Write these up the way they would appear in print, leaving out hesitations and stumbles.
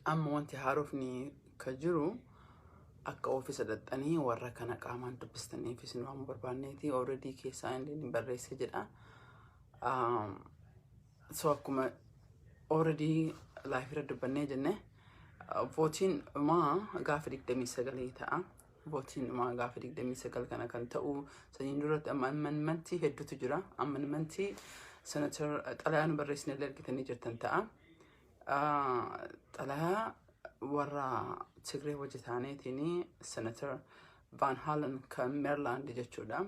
Amma wanti haarofni ka jiru akka oofisa dhaxxanii warra kana qaamaan dubbistaniif isin waan barbaanneeti already keessaa inni ni barreesse jedha. So akkuma already live irra dubbannee jenne, voteiin dhumaa gaafa 29 ta'a. Voteiin dhumaa gaafa 29 kana kan ta'u, saniin duratti amendmentii hedduutu jira. Amendmentii senator xalayaa nu barreessine illee argitanii jirtan ta'a. Xalayaa warra Tigree hojii taaneetiin Senator Van Hollen kan Maryland jechuudha.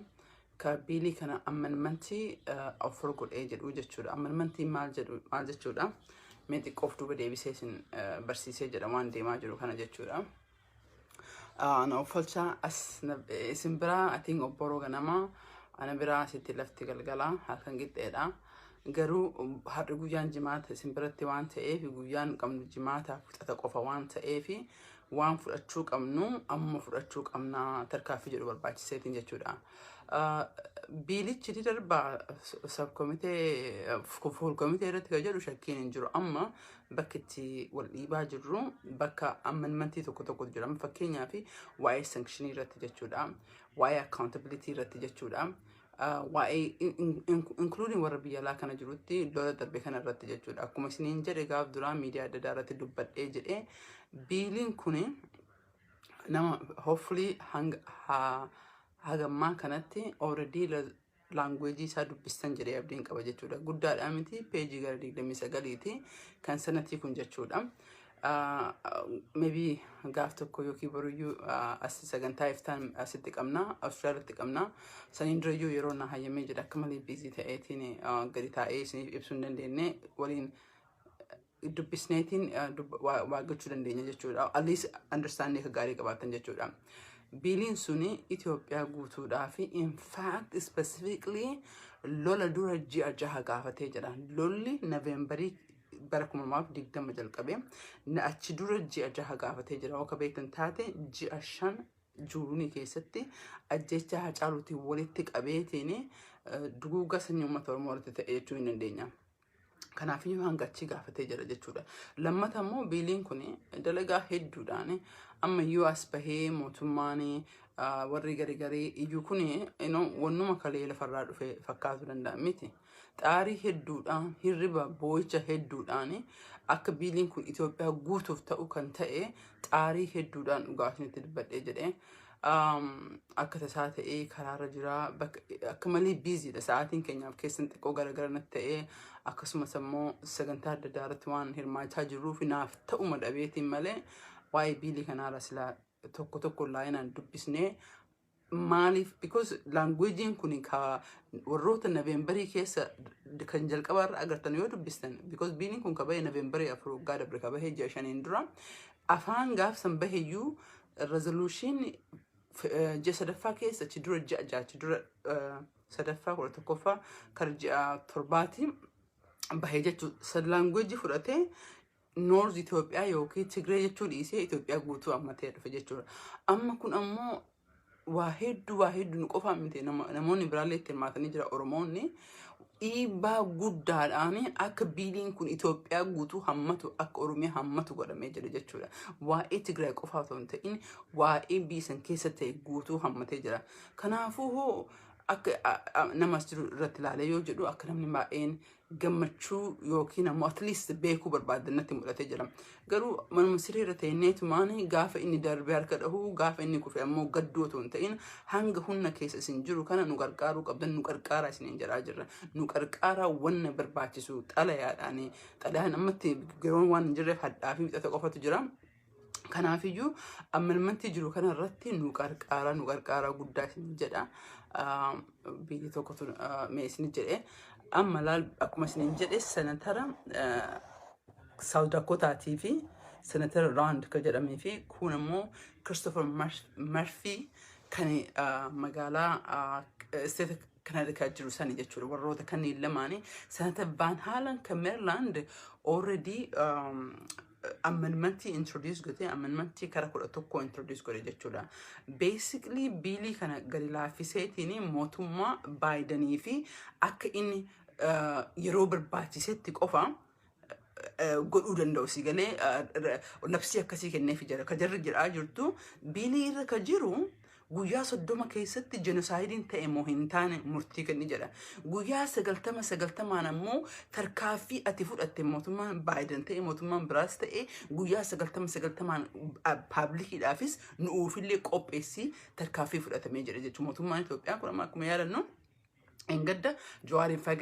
Ka billii kana amendmentii offer godhee jedhu jechuudha. Amendmentii maal jedhu, maal jechuudha? Mee xiqqoof duuba deebisee isin barsiisee jedha waan deemaa jiru kana jechuudha. Na uffalchaa, as isin biraa atiin obboroo ganamaa, ana biraa asitti lafti galgalaa halkan qixxeedha. Garuu har'i guyyaan Jimaata isin biratti waan ta'eef, guyyaan qabnu Jimaataaf Wixata qofa waan ta'eef, waan fudhachuu qabnu amma fudhachuu qabna tarkaaffii jedhu barbaachiseetiin jechuudha. Billichi ni darbaa subcommittee, full committee irratti kan jedhu shakkiin hin jiru. Amma bakki itti wal dhiibaa jirru bakka amendmentii tokko tokkotu jira. Amma fakkeenyaaf waa'ee sanctionii irratti jechuudha. Waa'ee accountability irratti jechuudha. Waa'ee including warra biyya alaa kana jirutti lola darbe kana irratti jechuudha. Akkuma isiniin jedhe, gaaf duraa miidiyaa adda addaa irratti dubbadhee jedhee, billiin kuni nama hopefully hanga hagammaa kanatti already languageii isaa dubbistan jedhee abdiin qaba jechuudha. Guddaadhaa miti, peejii gara 29ti kan sanatii kun jechuudha. Maybe gaaf tokko yookiin boruyyuu as sagantaa iftaan asitti qabna, Awustiraaliyaatti qabna. Saniin durayyuu yeroo na hayyamee jedha, akka malee busy ta'eetiin gadi taa'ee isiniif ibsuu hin dandeenye, waliin dubbisneetiin waa gochuu dandeenya jechuudha. At least understanding akka gaarii qabaatan jechuudha. Billiin suni Itoophiyaa guutuudhaa fi in fact specifically lola dura ji'a 6 gaafatee jira. Lolli Noovembarii bara 2020 jalqabe, achi dura ji'a 6 gaafatee jira. Akka beektan taate, ji'a 5 Juunii keessatti ajjecha Hacaaluutiin walitti qabeetiin duguugga sanyii uummata Oromoo irratti ta'e jechuu hin dandeenya. Kanaafiyyuu hanga achii gaafatee jira jechuudha. Lammata immoo billiin kun dalagaa hedduudhaan amma iyyuu as bahee mootummaan warri garii garii iyyuu kun wannuma kalee lafarraa dhufe fakkaatu danda'a miti. Xaarii hedduudhaan, hirriba boo'icha hedduudhaan akka billiin kun Itoophiyaa guutuuf ta'u kan ta'e, xaarii hedduudhaan dhugaa isinitti dubbadhee jedhee. Akka tasaa ta'ee karaarra jira, akka malee busydha, sa'aatiin keenyaaf keessan xiqqoo garagara natti ta'ee, akkasumas immoo sagantaa adda addaa irratti waan hirmaachaa jirruuf naaf ta'uma dhabeetiin malee, waa'ee billii kanaarra silaa tokko tokko laayinaan dubbisnee. Maaliif? Because languageiin kun ka warroota Noovembarii keessa kan jalqabaarra agartan yoo dubbistan, because billiin kun ka bahe Noovembarii 4 waggaa dabre, ka bahee ji'a 5n dura, afaan gaafsan baheyyuu resolution ji'a sadaffaa keessa, achi dura ji'a 6, achi dura sadaffaa 11ffaa kara ji'a 7ti bahee jechuudha. Languageii fudhatee North Itoophiyaa yookiin Tigree jechuu dhiisee Itoophiyaa guutuu hammatee dhufe jechuudha. Amma kun ammoo waa hedduu, waa hedduu nu qofaan miti, namoonni biraallee itti hirmaatanii jira. Oromoonni dhiibbaa guddaadhaan akka billiin kun Itoophiyaa guutuu hammatu, akka Oromiyaa hammatu godhamee jira jechuudha. Waa'ee Tigraay qofaa otoo hin ta'in waa'ee biyya san keessa ta'e guutuu hammatee jira. Kanaafuu hoo akka namas jiru irratti ilaalee yoo jedhu, akka namni baay'een gammachuu yookiin ammoo at least beekuu barbaadan natti mul'atee jira. Garuu manuma siree irra teenyeetumaan gaafa inni darbee harka dhahuu, gaafa inni kufe ammoo gadduu otoo hin ta'in, hanga humna keessa isin jiru kana nu gargaaruu qabdan, nu qarqaaraa isiniin jedhaa jirra. Nu qarqaaraa, wanna barbaachisu xalayaadhaan, xalayaan ammatti yeroon waan hin jirreef hadhaa fi Wixata qofatu jira. Kanaafiyyuu ammanumatti jiru kanarratti nu qarqaaraa, nu qarqaaraa guddaa isin jedha. Biyyi tokkotu mee isin jedhe, amma laal, akkuma isiniin jedhe, senatara South Dakotaatii fi senatara Rand kan jedhamee fi kun ammoo Christopher Murphy kan magaalaa state Connecticut jiru sani jechuudha. Warroota kanneen lamaanii, senator Van Hollen kan Maryland already amendmentii introduce godhe, amendmentii kara 11 introduce godhe jechuudha. Basically billii kana gadi laaffiseetiin mootummaa Bidenii fi akka inni yeroo barbaachisetti qofa Godhuu danda'u si galee labsii akkasii kenneef jira. Ka jarri jedhaa jirtu, billii irra ka jiru guyyaa 30 keessatti genocideiin ta'e moo hin taane murtii kenni jedha. Guyyaa 90 90n ammoo tarkaaffii ati fudhatte, mootummaan Biden ta'e, mootummaan biraas ta'e, guyyaa 90 90n publiciidhaafis nu'uufillee qopheessii tarkaaffii fudhatamee jedha jechuudha. Mootummaan Itoophiyaa kun amma akkuma yaadannu Engadda Jawaariin fa'aa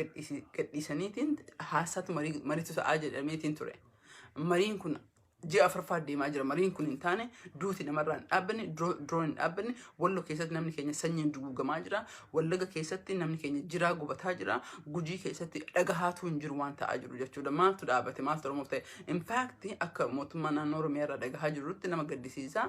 gadhiisaniitiin haasaatu mariitu ta'aa jedhameetiin ture. Mariin kun ji'a afuraffaa deemaa jira. Mariin kun hin taane, duuti namarraa hin dhaabbanne, diroon hin dhaabbanne. Wallo keessatti namni keenya sanyiin duguugamaa jira. Wallaga keessatti namni keenya jiraa gubataa jira. Gujii keessatti dhagahaatu hin jiru waan ta'aa jiru jechuudha. Maaltu dhaabate? Maaltu Oromoof ta'e? In fact, akka mootummaa naannoo Oromiyaa irraa dhagahaa jirrutti nama gaddisiisa.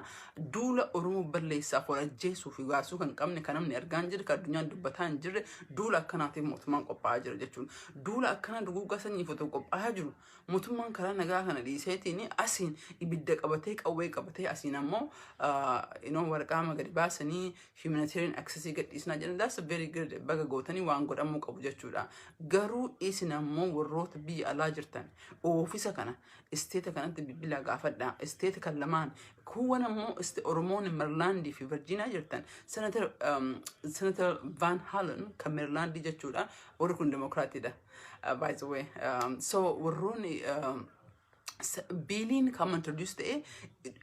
Duula Oromoo balleessaaf wal ajjeesuu fi baasuu kan qabne, kan namni argaa hin jirre, kan addunyaan dubbataa hin jirre, duula akkanaatiif mootummaan qophaa'aa jira jechuudha. Duula akkanaa duguuggaa sanyiif otoo qophaa'aa jiru, mootummaan karaa nagaa kana dhiiseetiin asiin ibidda qabatee, qawwee qabatee, asiin ammoo waraqaa gadi baasanii humanitarian access gadhiisnaa jedhan. That's a very good, baga gootanii, waan godhamuu qabu jechuudha. Garuu isin ammoo warroota biyya alaa jirtan oofisa kana stateta kanatti bilbila gaafadhaa. Stateta kan lamaan kuuwwan ammoo Oromoon Marylandii fi Virginia jirtan, Senator Van Hollen kan Marylandii jechuudha. Warri kun Democratiidha. By the way. So warroonni billiin kan introduce ta'e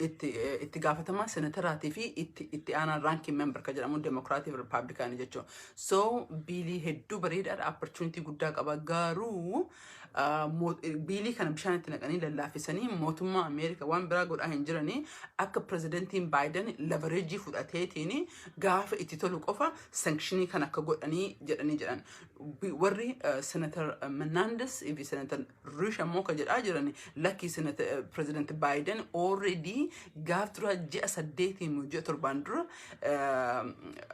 itti gaafatamaa senatoraatii fi itti aanaan ranking member kan jedhamu Democratii fi Republicanii jechuudha. So billii hedduu bareedaadha, opportunity guddaa qaba, garuu billii kana bishaan itti naqanii lallaafisanii mootummaa Ameerikaa waan biraa godhaa hin jiranii, akka pirezidentiin Biden leverage fudhateetiin gaafa itti tolu qofa sanctionii kan akka godhanii jedhanii jedhan. Warri Senator Menendez fi Senator Risch ammoo ka jedhaa jiran, lakki, President Biden already gaaf dura ji'a 8n moo ji'a 7n dura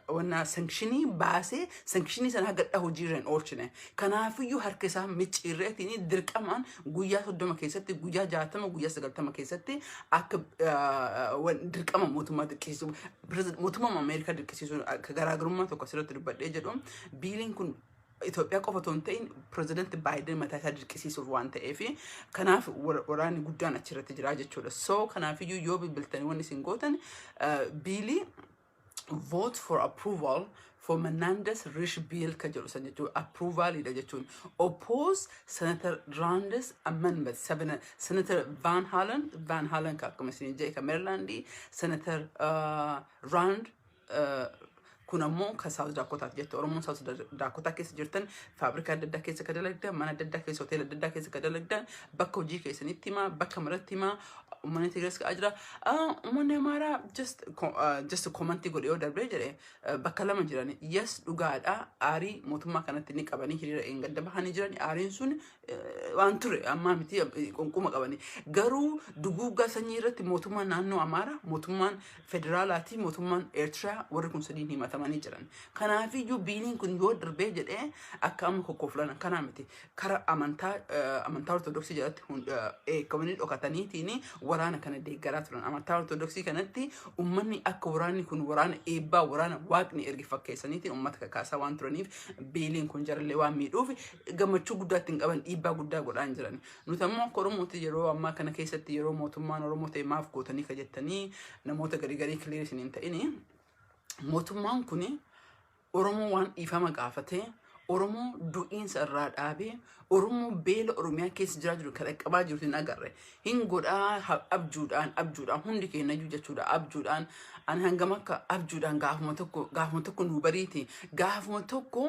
wanna sanctionii baasee, sanctionii sana haga dha hojiirra hin oolchine. Kanaafiyyuu harka isaa micciirreetiin dirqamaan guyyaa 30 keessatti, guyyaa 60, guyyaa 90 keessatti akka dirqama mootummaa dirqisiisu, mootummaa Ameerikaa dirqisiisu. Akka garaagarummaa tokko asirratti dubbadhee jedhu, billiin kun Itoophiyaa qofa otoo hin ta'in pirezidaanti Biden mataa isaa dirqisiisuuf waan ta'eef, kanaaf waraanni guddaan achirratti jira jechuudha. So kanaafiyyuu yoo bilbiltanii wanni isin gootan billii vote for approval for Menendez Risch bill ka jedhu san jechuun approvalidha jechuun, oppose Senator Rand's amendment seven, Senator Van Hollen, Van Hollen ka akkuma isin jedhe ka Marylandii, Senator Rand kun ammoo ka South Dakotaati jette. Oromoon South Dakota keessa jirtan, faabrikaa adda addaa keessa ka dalagdan, mana adda addaa keessa, hoteela adda addaa keessa ka dalagdan, bakka hojii keessanitti himaa, bakka maratti himaa. Uummanni Tigraas ka'aa jira. Uummanni Amaaraa just commentii godhe yoo darbee jedhe, bakka lama jiran. Yes, dhugaadha, aarii mootummaa kanatti ni qabanii hiriira eeggadda bahanii jiran. Aariin sun waan ture ammaa miti, qunquma qabanii. Garuu duguuggaa sanyii irratti mootummaan naannoo Amaaraa, mootummaan federaalaatii, mootummaan Eertiraa, warri kun sadiin himatamanii jiran. Kanaafiyyuu billiin kun yoo darbee jedhee akka amma kokkoflan akkanaa miti. Kara amantaa Ortodoksii jalatti eegamanii dhokataniitiin waraana kana deeggaraa turan. Amantaa Ortodoksii kanatti uummanni akka waraanni kun waraana eebbaa, waraana waaqni erge fakkeessaniitiin uummata kakaasaa waan turaniif, billiin kun jarallee waan miidhuuf gammachuu guddaa ittiin qaban, dhiibbaa guddaa godhaan jiran. Nuti ammoo akka Oromootti yeroo ammaa kana keessatti, yeroo mootummaan Oromoo ta'e maaf gootanii ka jettanii namoota garii garii clear isin hin ta'ini, mootummaan kun Oromoo waan dhiifama gaafatee, Oromoo du'iinsa irraa dhaabee, Oromoo beela Oromiyaa keessa jiraa jiru kan dhaqqabaa jiru hin agarre. Hin godhaa abjuudhaan, abjuudhaan hundi keenyayyuu jechuudha, abjuudhaan. Ani hangam akka abjuudhaan gaafuma tokko nu bariiti, gaafuma tokko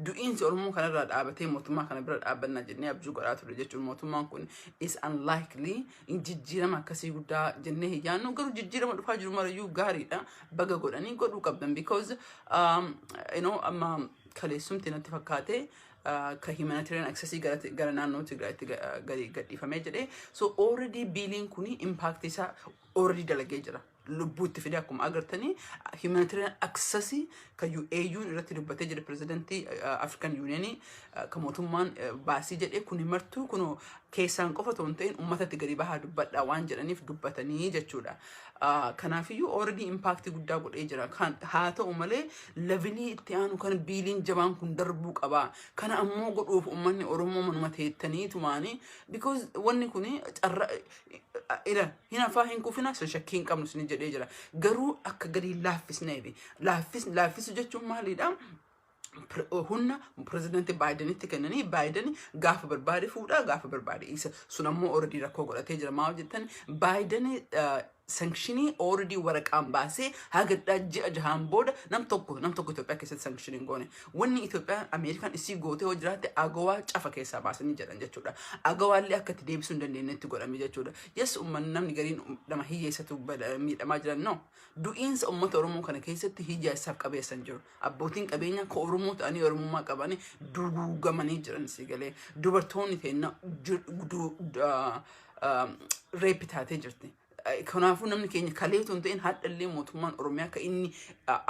du'iinsi Oromoo kanarraa dhaabatee mootummaa kana bira dhaabbannaa jennee abjuu godhaa ture jechuudha. Mootummaan kun is unlikely jijjiirama akkasii guddaa jennee hin yaadnu, garuu jijjiirama dhufaa jiru marayyuu gaariidha, baga godhanii godhuu qabdan, because amma kaleessumti natti fakkaate ka humanitarian access gara naannoo Tigraayitti gadi gadhiifamee jedhee. So already billiin kun impact isaa already dalagee jira. Lubbuu itti fide. Akkuma agartanii, humanitarian access kan AU'n irratti dubbatee jira, pirezidantii African Union kan mootummaan baasii jedhee kun martuu kun keessaan qofa otoo hin ta'in uummatatti gadi bahaa dubbadhaa waan jedhaniif dubbatanii jechuudha. Kanaafiyyuu already impact guddaa godhee jira. Haa ta'u malee, levelii itti aanu kan billiin jabaan kun darbuu qaba. Kana ammoo godhuuf uummanni Oromoo manuma teettanii tumaanii, because wanni kun carra ila hin hafaa hin kufina san shakkii hin qabnu isin jedhee jira. Garuu akka gadi laaffisneefi. Laaffisu jechuun maalidha? Humna pirezidaantii Baayidenitti kennanii, Baayiden gaafa barbaade fuudhaa, gaafa barbaade isa. Sun ammoo already rakkoo godhatee jira. Maal jettan, Baayiden sanctionii already waraqaan baasee hagadhaa ji'a 6n booda nam tokko Itoophiyaa keessatti sanctionii hin goone. Wanni Itoophiyaa Ameerikaan isii gootee hoo jiraatte, AGOA cafa keessaa baasanii jedhan jechuudha. AGOAllee akka itti deebisuu hin dandeenyetti godhame jechuudha. Yes, uummanni namni gariin nama hiyyeessatu miidhamaa jiran, no. Du'iinsa uummata Oromoo kana keessatti hiyyeessaaf qabeessan jiru. Abbootiin qabeenyaa ka Oromoo ta'anii Oromummaa qabanii duguugamanii jiran si galee. Dubartoonni teenna rape taatee jirti. Kanaafuu namni keenya kaleetu hin ta'in, hadhallee mootummaan Oromiyaa akka inni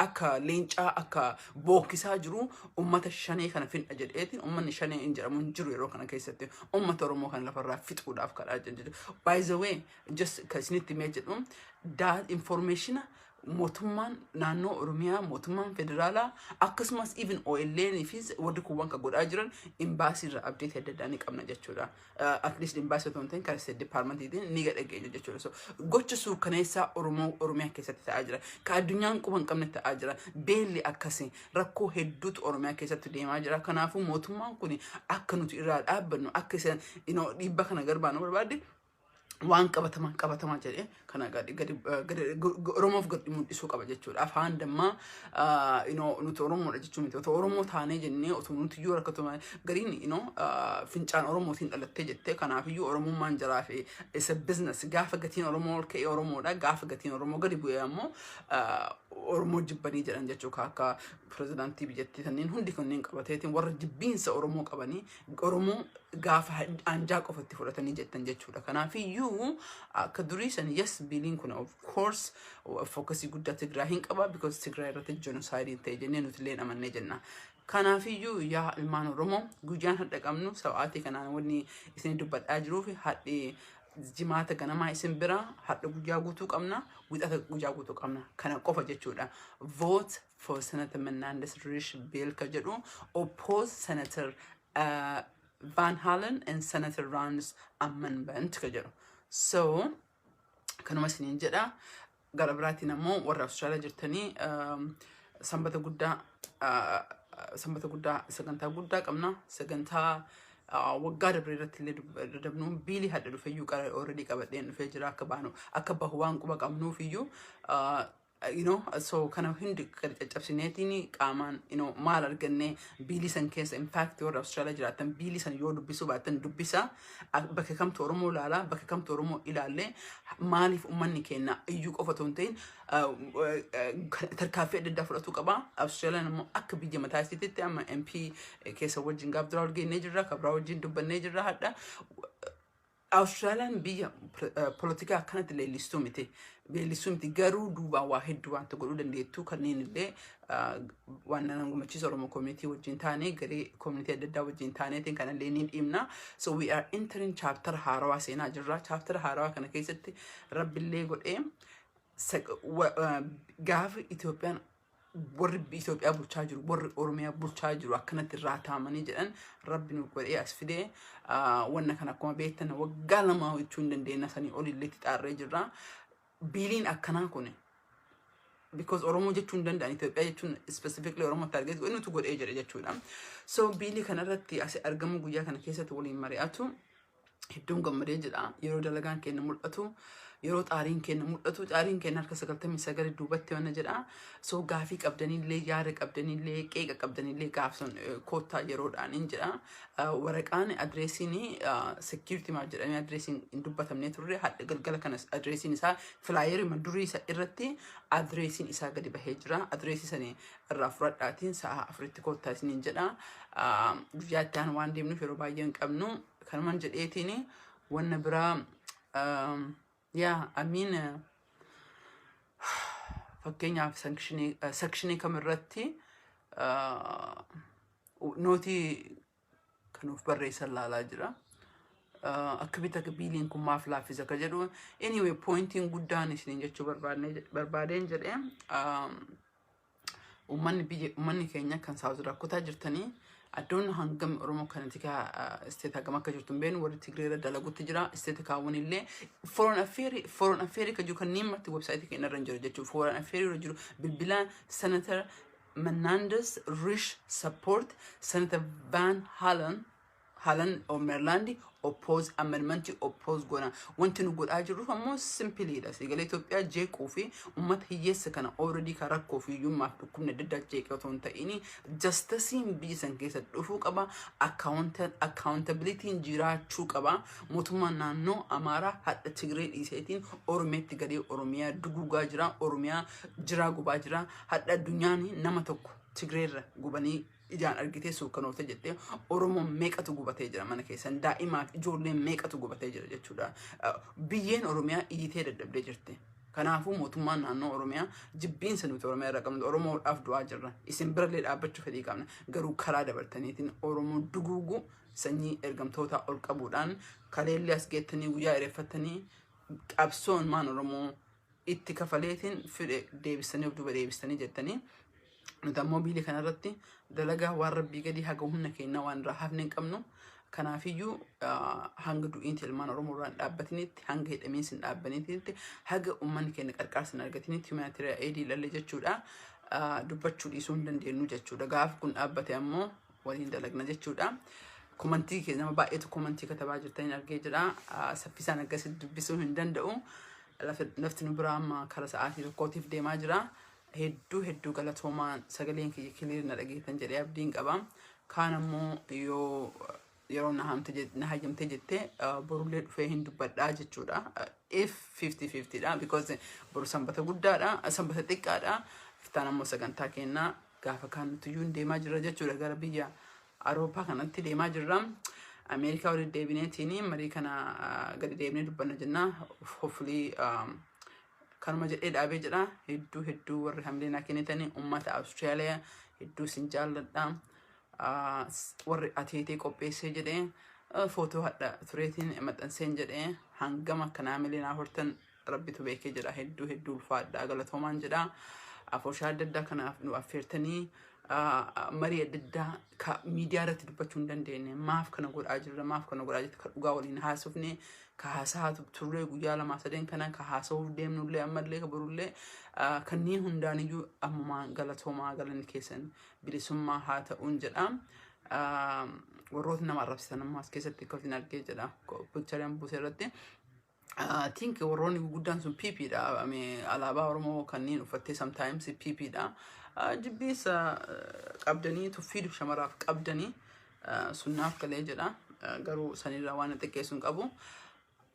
akka leencaa akka bookkisaa jiru uummata shanee kana finna jedheetiin, uummanni shanee hin jedhamu hin jiru yeroo kana keessatti uummata Oromoo kana lafarraa fixuudhaaf kadhaa jiru. By the way, just kan isinitti himee jedhu, that information mootummaan naannoo Oromiyaa, mootummaan federaalaa, akkasumas even OLN fi warri kuuwwan kan godhaa jiran embassy irra update adda addaa ni qabna jechuudha. At least embassy otoo hin ta'in karaa State Departmentiitiin ni gadhageenya jechuudha. So gocha suukaneessaa Oromoo Oromiyaa keessatti ta'aa jira. Ka addunyaan quba hin qabne ta'aa jira. Beelli akkasii rakkoo hedduutu Oromiyaa keessatti deemaa jira. Kanaafuu mootummaan kun akka nuti irraa dhaabbannu, akka isaan dhiibbaa kana garbaanu barbaadde, waan qabatamaa qabatamaa jedhee kana gadi gadi gadi Oromoof gadi mul'isuu qaba jechuudha. Afaan dammaa nuti Oromoodha jechuu miti. Otoo Oromoo taanee jennee, otoo nuti iyyuu rakkatuma gariin fincaan Oromootiin dhalattee jettee, kanaafiyyuu Oromummaan jaraa fi isa business. Gaafa gatiin Oromoo ol ka'ee Oromoodha. Gaafa gatiin Oromoo gadi bu'ee ammoo Oromoo jibbanii jedhan jechuudha. Akka pirezidaantii biyyattii kanneen hundi kanneen qabateetiin warra jibbiinsa Oromoo qabanii, Oromoo gaafa anjaa qofatti fudhatanii jettan jechuudha. Kanaafiyyuu akka durii san, yes, billiin kun of course focusii guddaa Tigraay hin qaba, because Tigraay irratti genocide ta'e jennee nuti illee amannee jenna. Kanaafiyyuu yaa ilmaan Oromoo, guyyaan hadha qabnu sa'aatii kanaan wanni isin dubbadhaa jiruuf, hadhi Jimaata ganamaa isin bira, hadha guyyaa guutuu qabna, Wixata guyyaa guutuu qabna, kana qofa jechuudha. Vote for Senator Menendez Risch bill ka jedhu, oppose Senator Van Hollen and Senator Rand's amendment ka jedhu. So kanuma isiniin jedha. Gara biraatiin ammoo warra Austraaliyaa jirtanii, Sanbata guddaa sagantaa guddaa qabna. Sagantaa waggaa dabre irratti illee dadhabnu, billii hadha dhufeyyuu already qabadheen dhufee jira, akka baanu akka bahu waan quba qabnuuf iyyuu so kana hundi gadi caccabsineetiin qaamaan maal arganne billii san keessa. In fact, warra Austraaliyaa jiraatan billii san yoo dubbisuu baatan dubbisa. Bakka kamtu Oromoo ilaalaa, bakka kamtu Oromoo ilaallee, maaliif uummanni keenya iyyuu qofa otoo hin ta'in tarkaanfii adda addaa fudhatuu qaba. Austraaliyaan immoo akka biyya mataa isiitti amma MP keessa wajjin gaaf duraa ol geennee jirra, kabraa wajjin dubbannee jirra hadha. Awustiraaliyaan biyya poolitikaa akkanatti leellistuu miti. Leellistuu miti, garuu duubaan waa hedduu wanta godhuu dandeettu kanneen illee waan nama gammachiisu, Oromoo community wajjin taanee, garee community adda addaa wajjin taaneetiin kanallee ni dhiibna. So we are entering chapter haarawaa seenaa jirra. Chapter haarawaa kana keessatti Rabbillee godhee gaafa Itoophiyaan, warri Itoophiyaa bulchaa jiru, warri Oromiyaa bulchaa jiru akkanatti irraa taamanii jedhan, Rabbi nu godhee as fidee wanna kana akkuma beektan waggaa 2 jechuu hin dandeenya, sanii olillee itti xaarree jirra. Billiin akkanaa kun, because Oromoo jechuu hin danda'an, Itoophiyaa jechuun specifically Oromoo target nutu godhee jedhe jechuudha. So billii kanarratti as argamu guyyaa kana keessatti waliin mari'atu hedduun gammadee jedha. Yeroo dalagaan keenya mul'atu, yeroo xaariin keenya mul'atu, xaariin keenya harka 99 duubatti waan jedha. So gaafii qabdanillee, yaada qabdanillee, qeeqa qabdanillee gaafsan koottaa yeroodhaan hin jedha. Waraqaan addressiin security maal jedhamee addressiin hin dubbatamnee turre, hadha galgala kanas addressiin isaa flyerii durii isa irratti addressiin isaa gadi bahee jira. Addressii sanii irraa fudhadhaatiin sa'a 4tti koottaa isiniin jedha. Guyyaa itti aanu waan deemnuuf yeroo baay'ee hin qabnu. Kanumaan jedheetiin wanna biraa, yeah, I mean, Fakkeenyaaf sectionii kamirratti nootii kanuuf barreessan laalaa jira. Akkamitti akka billiin kun maaf laaffisa akka jedhu. Anyway, pointiin guddaan isiniin jechuu barbaadeen jedhee, uummanni biyya, uummanni keenya kan South Dakota jirtanii, addoon hangam Oromoo kanatti state hagam akka jirtu hin beeknu. Warri Tigreera dalagutti jira. State kaawwan illee foreign affairs kan jiru kanneen marti websiteii keenya irra hin jiru jechuudha. Foreign affairs irra jiru bilbilaan Senator Menendez Risch support, Senator Van Hollen of Maryland oppose, amendment oppose godha. Wanti nu godhaa jirruuf ammoo simpleiidha. Sigalee Itoophiyaa jeequu fi uummata hiyyeessa kana already kan rakkoo fi hiyyummaaf dhukkubni adda addaa jeeqee otoo hin ta'in, justiceiin biyya san keessa dhufuu qaba. Accountabilityn jiraachuu qaba. Mootummaan naannoo Amaaraa hadha Tigree dhiiseetiin Oromiyaatti galee Oromiyaa duguugaa jira. Oromiyaa jiraa gubaa jira. Hadha addunyaan nama tokko Tigreerra gubanii ijaan argitee suukkanoofte jettee, Oromoon meeqatu gubatee jira mana keessan, daa'imaaf ijoolleen meeqatu gubatee jira jechuudha. Biyyeen Oromiyaa iyyitee dadhabdee jirti. Kanaafuu mootummaan naannoo Oromiyaa, jibbiinsa nuti Oromiyaa irraa qabnu, Oromoodhaaf du'aa jirra. Isin birallee dhaabbachuu fedhii qabna. Garuu karaa dabartaniitiin Oromoo duguugu, sanyii ergamtoota ol qabuudhaan kaleellee as geettanii guyyaa irreeffattanii, qabsoon maan Oromoo itti kafaleetiin fidhe deebistanii of duuba deebistanii jettanii, nuti ammoo billii kanarratti dalagaa waan rabbii gadii haga humna keenyaa waan irraa hafne hin qabnu. Kanaafiyyuu hanga du'iinti ilmaan Oromoo irraa hin dhaabbatinitti, hanga hidhamiinsi hin dhaabbatinitti, haga uummanni keenya qarqaarsa hin argatinitti, humanitarian aid ilalle jechuudha. Dubbachuu dhiisuu hin dandeenyu jechuudha. Gaafa kun dhaabbate ammoo waliin dalagna jechuudha. Commentii kee nama baay'eetu commentii katabaa jirtaniin argee jira. Saffisaan akkasitti dubbisuu hin danda'u. Lafti nu biraa amma kara sa'aatii 1tiif deemaa jira. Hedduu hedduu galatoomaa. Sagaleen kiyya clear na dhageettan jedhee abdiin qaba. Kaan ammoo yoo yeroo na hayyamte jettee, borullee dhufee hin dubbadhaa jechuudha. If 50-50 dha, because boru sanbata guddaadha, sanbata xiqqaadha. Iftaan ammoo sagantaa kennaa gaafa kaan nuti iyyuu hin deemaa jirra jechuudha, gara biyya Awurooppaa kanatti deemaa jirra. Ameerikaa walitti deebineetiin marii kana gadi deebinee dubbanna jenna. Hopefully kanuma jedhee dhaabee jedha. Hedduu hedduu warri hamilee naa kennitanii, uummata Awustiraaliyaa, hedduu isin jaalladha. Warri ateetee qopheessee jedhee, footoo hadha tureetiin maxxanseen jedhee, hangam akka hamilee naa hortan rabbitu beekee jedha. Hedduu hedduu ulfaadha, galatoomaan jedha. Afooshaa adda addaa kanaaf nu affeertanii, marii adda addaa ka miidiyaa irratti dubbachuu hin dandeenye, maaf kana godhaa jirra, maaf kana godhaa jirra, ka dhugaa waliin haasofne, ka haasaa turree guyyaa lamaa sadeen kana, ka haasa'uuf deemnullee, ammallee ka borullee, kanneen hundaaniyyuu ammumaan galatoomaa, galanni keessan bilisummaa haa ta'uun jedha. Warroota nama arrabsitan ammoo as keessatti akka isin argee jedha picturean buuse irratti. I think warroonni guguddaan sun PP dha. Alaabaa Oromoo kanneen uffattee sometimes PP dha. Jibbiinsa qabdanii, tuffii shamaraaf qabdanii sunnaaf galee jedha. Garuu sanirraa waan xiqqeessu hin qabu.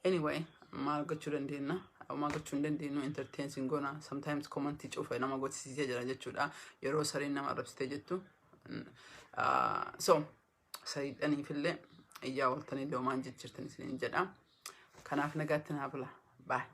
Anyway, maal gochuu dandeenya? Maal gochuu hin dandeenyu? Entertain sin goona. Sometimes commentii cufa nama gochisiisee jira jechuudha. Yeroo sareen nama arrabsitee jettu. So, sariidhaniifillee iyyaa ooltanillee homaan jijjiirtan isiniin jedha. Kanaaf nagaatti naa bula. Bye.